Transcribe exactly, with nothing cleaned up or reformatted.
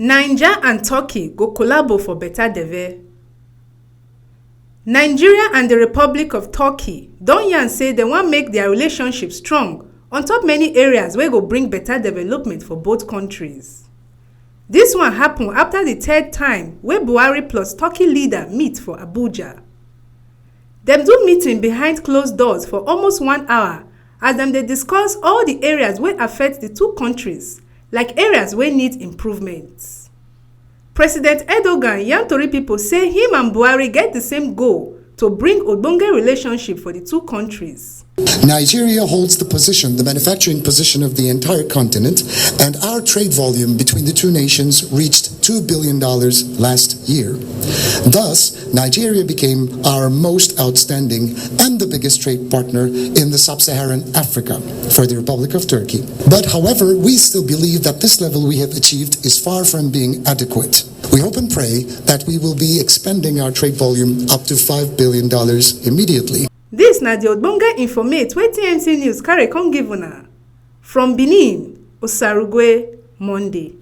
Naija and Turkey go collabo for better deve. Nigeria and the Republic of Turkey don yarn say dem wan make their relationship strong on top many areas wey go bring better development for both countries. This one happen after the third time wey Buhari plus Turkey leader meet for Abuja. Dem do meeting behind closed doors for almost one hour as dem dey discuss all the areas wey affect the two countries, like areas wey need improvement. President Erdogan yarn tori pipo say him and Buhari get di same goal to bring ogbonge relationship for di two kontris. Nigeria holds the position, the manufacturing position of the entire continent, and our trade volume between the two nations reached two billion dollars last year. Thus, Nigeria became our most outstanding and the biggest trade partner in the sub Saharan Africa for the Republic of Turkey. But, however, we still believe that this level we have achieved is far from being adequate. We hope and pray that we will be expanding our trade volume up to five billion dollars immediately. Dis na di ogbonge informate wey T M C News carry come give una. From Benin, Osarugwe, Monday.